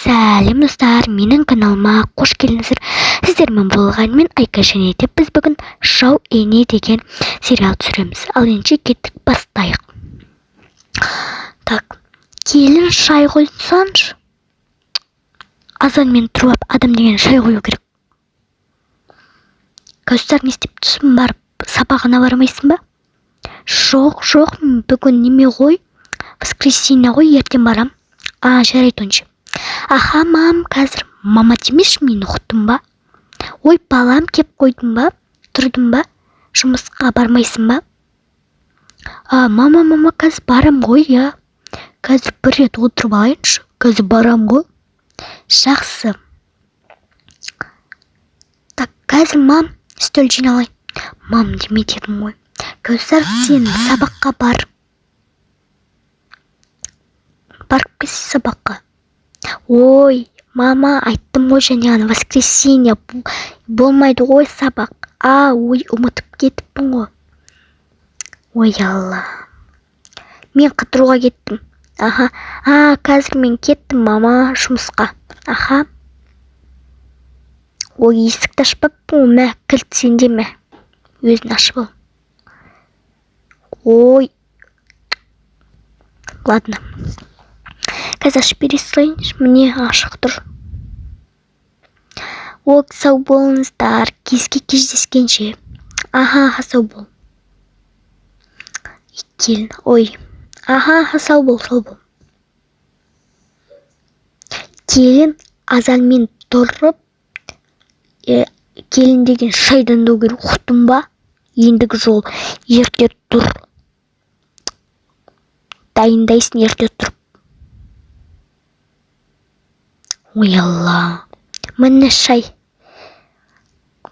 Сәлем, достар! Менің каналыма қош келдіңіздер. Сіздермен болған мен, Айка. Және де біз бүгін «Жау ене» деген сериал түсіреміз. Ал ендеше кеттік, бастайық. Так, келін, шай қойсаңшы. Азанмен тұрып алып, адам деген шай қою керек. Кәусар, не істеп тұрсың? Барып сабағына бармайсың ба? Жоқ, жоқ, бүгін неме ғой, воскресенье ғой, ертең барам. А, жарайды онша. Аха, мам, қазір. Мама демеші мені, ұқтың ба? Ой, балам, кеп қойдың ба, тұрдың ба? Жұмысқа бармайсың ба? А, мама, мама, қазір барам ғой, иә. Қазір бір рет отырып алайыншы, қазір барам ғой. Жақсы. Так, қазір, мам, үстел жиналайын. Мам деме дедім ғой. Кәусар, сен сабаққа бар, барып келсе сабаққа. Ой, мама, айттым ғой және ана воскресенье болмайды ғой сабақ. А, ой, ұмытып кетіппін ғой. Ой, алла, мен қыдыруға кеттім. Аха, а, қазір мен кеттім, мама, жұмысқа. Аха. Ой, есікті ашпаппын ғой. Мә, кілт сенде, мә, өзің ашып ал. Ой, ладно, қазір ашып бере салайыншы. Міне, ашық тұр. Ок, сау болыңыздар, кешке кездескенше. Аха, аха, сау бол, келін. Ой, аха, аха, сау бол, сау бол, келін. Азанмен тұрып, келін деген шай дайындау керек, ұқтың ба? Ендігі жол ерте тұр, дайындайсың ерте тұрып. Ой, алла, міне шай.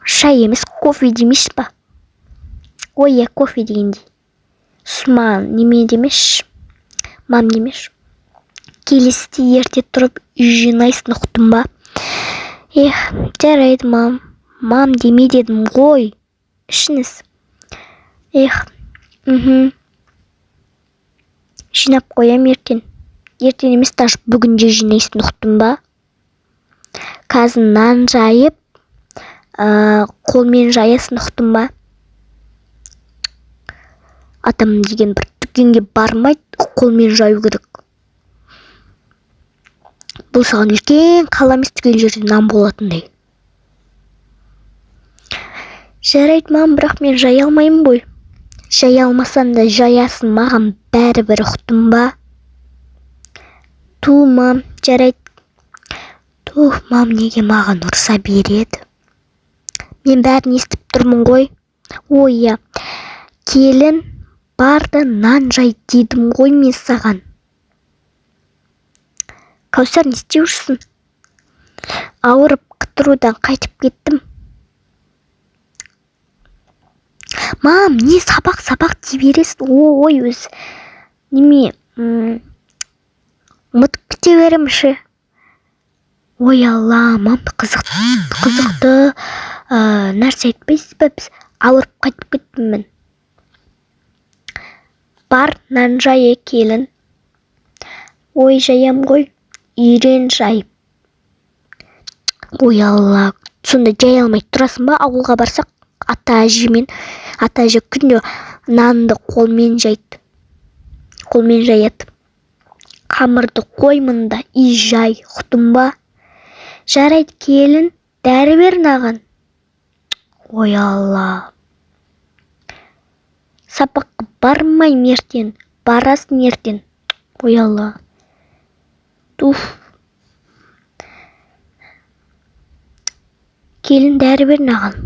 Шай емес, кофе демейсіз ба? Ой, иә, кофе дегендей. Маған неме демеші, мам демеші. Келесіде ерте тұрып, үй жинайсың, ұқтың ба? Эх, жарайды, мам. Мам деме дедім ғой. Ішіңіз. Эх, мхм, жинап қоям ертең. Ертең емес, даже бүгін де жинайсың, ұқтың ба? Қазір нан жайып, қолмен жаясың, ұқтың ба? Адам деген бір дүкенге бармайды, қолмен жаю керек. Бұл саған үлкен қала емес, түгел жерде нан болатындай. Жарайды, мам, бірақ мен жая алмаймын ғой. Жая алмасаң да, жаясың, маған бәрібір, ұқтың ба? Ту, мам, жарайды. Тух, мам неге маған ұрса береді? Мен бәрін естіп тұрмын ғой. Ой, иә. Келін, бар да нан жай дедім ғой мен саған. Кәусар, не істеп жүрсің? Ауырып, қыдырудан қайтып кеттім. Мам, не сабақ, сабақ дей бересің? Ой, өзі неме, ұмытып кете беремін ше. Ой, алла, мам, қызық, қызықты нәрсе айтпайсыз ба? Біз ауырып қайтып кеттім мен. Бар, нан жай, келін. Ой, жаям ғой. Үйрен жайып. Ой, алла, сонда жая алмай тұрасың ба? Ауылға барсақ, ата әжемен, ата әже күнде нанды қолмен жайды, қолмен жаяды. Қамырды қой мында и жай, ұқтың ба? Жарайды, келін, дәрі бер маған. Ой, алла, сабаққа бармаймын ертең. Барасың ертең. Ой, алла, туф. Келін, дәрі бер маған.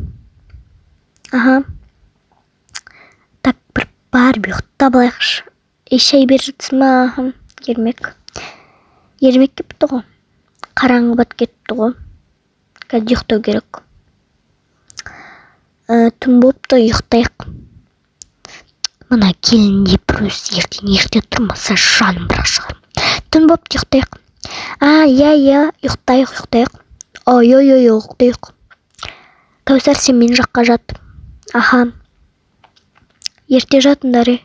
Аха. Так, бір барып ұйықтап алайықшы. Ей, шай беріп жатсың ба? Аха. Ермек, Ермек келіпті ғой. Қараңғы батып кетті ғой, қазір ұйықтау керек. Түн болыпты, ұйықтайық. Мына келін де бір өзі ертең ерте тұрмаса, жаным бір шығар. Түн болыпты, ұйықтайық. А, иә, иә, ұйықтайық, ұйықтайық. Ой, ой, ой, ұйықтайық. Кәусар, сен мен жаққа жат. Аха. Ерте жатыңдар, е.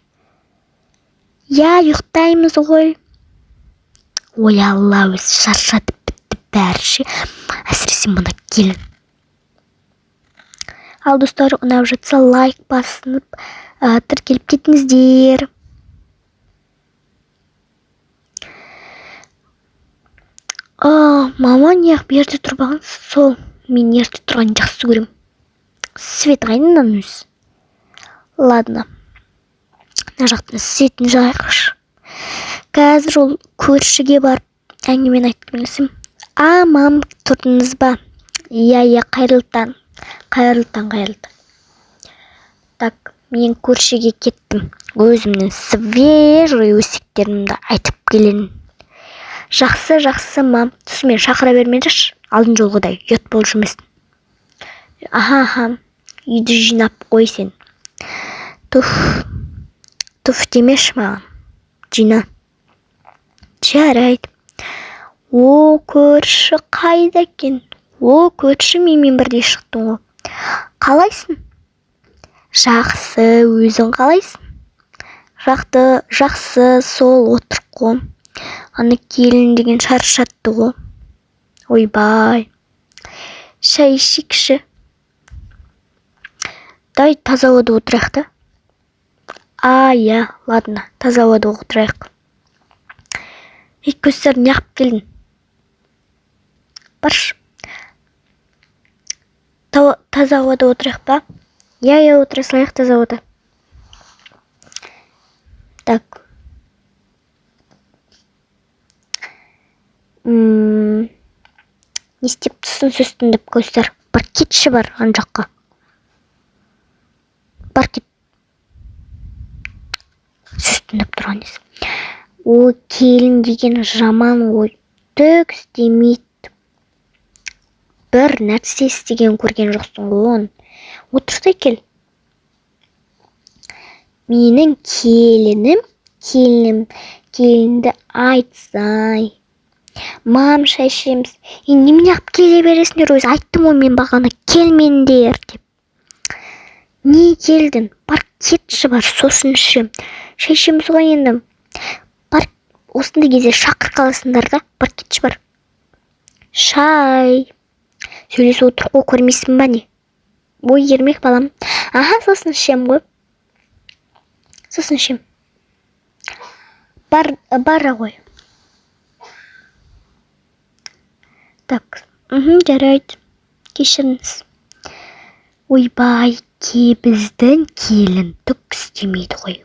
Иә, ұйықтаймыз ғой. Ой, алла, өзі шаршатып бітті. Бәрі ше, әсіресе мына келін. Ал достар, ұнап жатса лайк басып, тіркеліп кетіңіздер. Мама неғып ерте тұрмаған? Сол, мен ерте тұрғанды жақсы көремін. Свет қайда мынаның өзі? Ладно. Мына жақтан светін жағайықшы. Қазір ол көршіге барып әңгімені айтып келсем. А, мам, тұрдыңыз ба? Иә, иә, қайырлы таң. Қайырлы таң, қайырлы таң. Так, мен көршіге кеттім. Өзімнің свежий өсектерімді айтып келемін. Жақсы, жақсы, мам. Сосын мені шақыра бермеңдерші. Алдын жолғыдай ұят болып жүрмесін. Аха, аха. Үйді жинап қой сен. Туф. Туф демеші маған. Жина. Жарайды. О, көрші қайда екен? О, көрші, менімен бірге шықтың ғой. Қалайсың? Жақсы, өзің қалайсың? Жақты, жақсы, сол отырық қой. Ана келін деген шаршатты ғой. Ойбай. Шай ішейікші. Дай таза ауада отырайық та. А, иә, ладно, таза ауада отырайық. Ей, көздер, неғып келдің? Баршы. Таза ауада отырайық па? Иә, иә, отыра салайық таза ауада. Так. Не істеп тұрсың сөз тыңдап, көздер? Бар кетші, бар ана жаққа. Бар кет. Сөз тыңдап тұрған несі? О, келін деген жаман ғой. Түк істемейді. Бір нәрсе істеген көрген жоқсың ғой оны. Отырсай кел. Менің келінім, келінім, келінді айтсай. Мам, шай ішеміз. Е, немене қылып келе бересіңдер өзі? Айттым ғой мен бағана, келмеңдер деп. Не келдің? Бар кетші, бар, сосын ішем. Шай ішеміз ғой енді. Бар, осындай кезде шақыр қаласыңдар да. Бар кетші, бар. Шай. Сөйлесіп отырық қой, көрмейсің ба не? Ой, Ермек балам. Аха, сосын ішем ғой. Сосын ішем. Бар, бара ғой. Так, жарайды. Кешіріңіз. Ойбай, біздің келін түк істемейді ғой.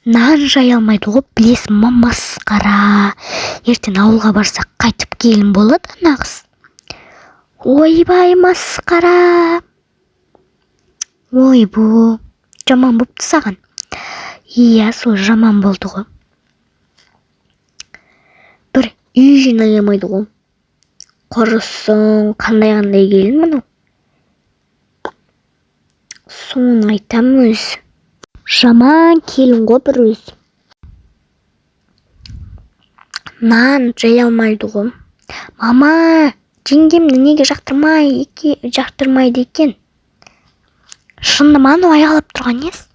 Нан жая алмайды ғой, білесің ма, масқара. Ертең ауылға барсақ қайтып келін болады ана қыз. Ойбай, масқара. Ойбу, жаман бопты саған. Иә, сол жаман болды ғой. Бір үй жинай алмайды ғой. Құрысын, қандай-қандай келін мынау. Соны айтам өзі. Жаман келін ғой бір өзі. Нан жая алмайды ғой. Мама, жеңгемді неге жақтырмайды екен? Шынды ма анау айғайлап тұрған несі?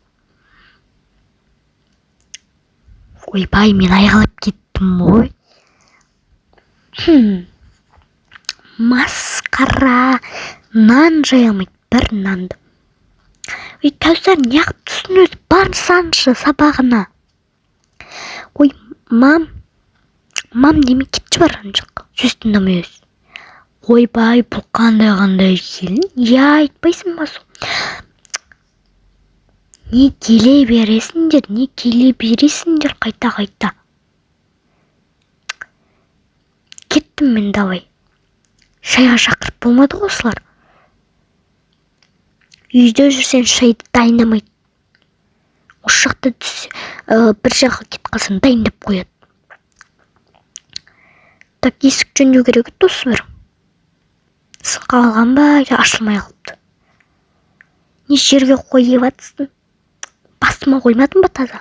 Ойбай, мен айғайлап кеттім ғой. Масқара. Нан жая алмайды, бір нанды. Ой, Кәусар, неғып түстің өзі? Барсаңшы сабағына. Ой, мам, мам деме, кетші бар ана жаққа. Сөз тыңдамай өзі. Ойбай, бұл қандай-қандай келін? Иә, айтпайсың ба сол? Не келе бересіңдер, не келе бересіңдер қайта-қайта. Кеттім мен, давай. Шайға шақырып болмады ғой осылар. Үйде жүрсең шайды дайындамайды. Осы жақта бір жаққа кетіп қалсаң дайындап қояды. Так, есік жөндеу керек еді осы бір. Сынып қалған ба, я ашылмай қалыпты. Не жерге қойып жатсың? Басыма қоймадың ба таза?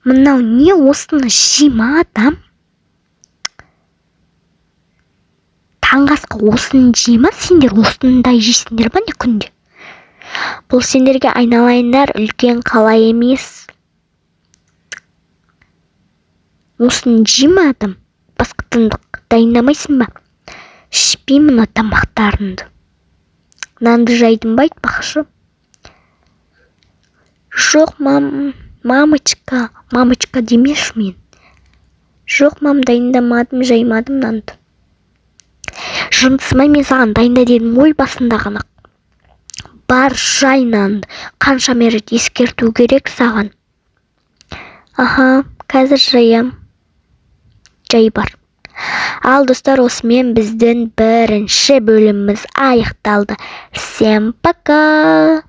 Мынау не, осыны жей ма адам? Таңғы асқа осыны жей ма? Сендер осындай жейсіңдер ма не күнде? Бұл сендерге айналайындар үлкен қала емес. Осыны жей ма адам? Басқа тамақ дайындамайсың ба? Ішпеймін мына тамақтарыңды. Нанды жайдың ба, айтпақшы? Жоқ, мам, мамочка, мамочка демеші мен. Жоқ, мам, дайындамадым, жаймадым нанды. Жындысың ба? Мен саған дайында дедім ғой басында ғана. Бар, жай нанды. Қаншама рет ескерту керек саған? Аха, қазір жаям. Жай бар. Ал, достар, осымен біздің бірінші бөліміміз аяқталды. Всем пока!